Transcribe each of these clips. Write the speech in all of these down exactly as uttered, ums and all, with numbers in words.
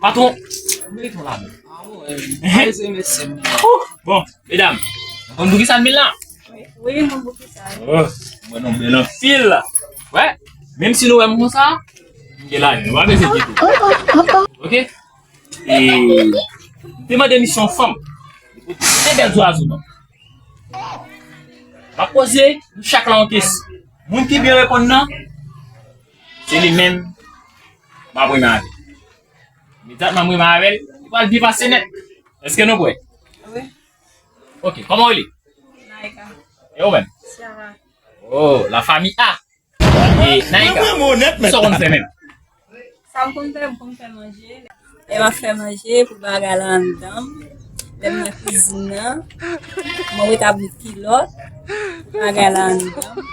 Patwon, meriton la menm. Ehe. Bon, medam, nou konn poukisa n vin la? Wi, wi, m konn poukisa. Oh, mwen non bèl anpil la. Wè, menm si nou wè m konsa, m gen lajan, nou pa bezwen enkyete. Ok? E, m te mande misyon fanm. Li pote de bèl zwazo ban m. M ap poze nou chak la yon kesyon. Moun ki byen reponn nan, se li menm m ap renmen avè l. Imedyatman m renmen avè l, li pral byen pase nèt. Èske nou prè? Wi. Ok, kòman w rele? Naïka. E ou menm? Ciara. Oh, la famille A. E Naïka, sa w konn fè menm? Sa m konn fè, m konn fè manje. Lè m ap fè manje, pou bagay la anndan m. Lè m nan kizin nan, mwen ret ap met kilòt, pou bagay la anndan m.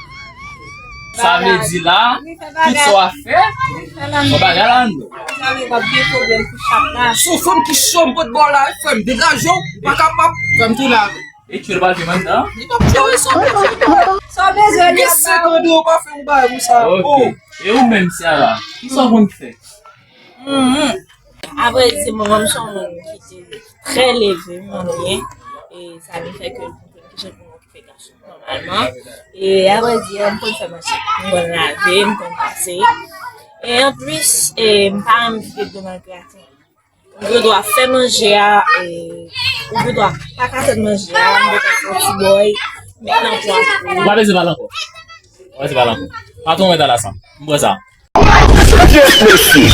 Sa vle di la, tout sa w ap fè, fè bagay la anndan w. Sa vle w ap gen pwoblèm pou chat la. Se yon fanm ki cho, m pot ba w la, frè m, degaje w, ou pa kapab, frè m, tou la avè l. E tchwe l pral fè anndan? Li p ap tchwe, sa w bezwen. Sa w bezwen, li ap ba w. Gen senk an de ou pa fè yon bagay pou sa. Ok. E ou menm, Ciara, kisa w konn fè? Mhm. Apre, se mwen, mwen se yon moun ki te trè leve, mwen byen. E sa vin fè ke m konn kijan pou m okipe gason nòmalman. E apre di, m konn fè manje, m konn lave, m konn pase. E anplis, e m pa renmen kite dlo nan graten. Ou gen dwa fè manje a, e, ou gen dwa pa ka fè manje a, m gen dwa fè yon ti bòy, met nan pwa pou ou. Ou pa bezwen pale ankò. Ou pa bezwen pale ankò. Patwon mwen ta la sa. M pran sa. Pyès mesye.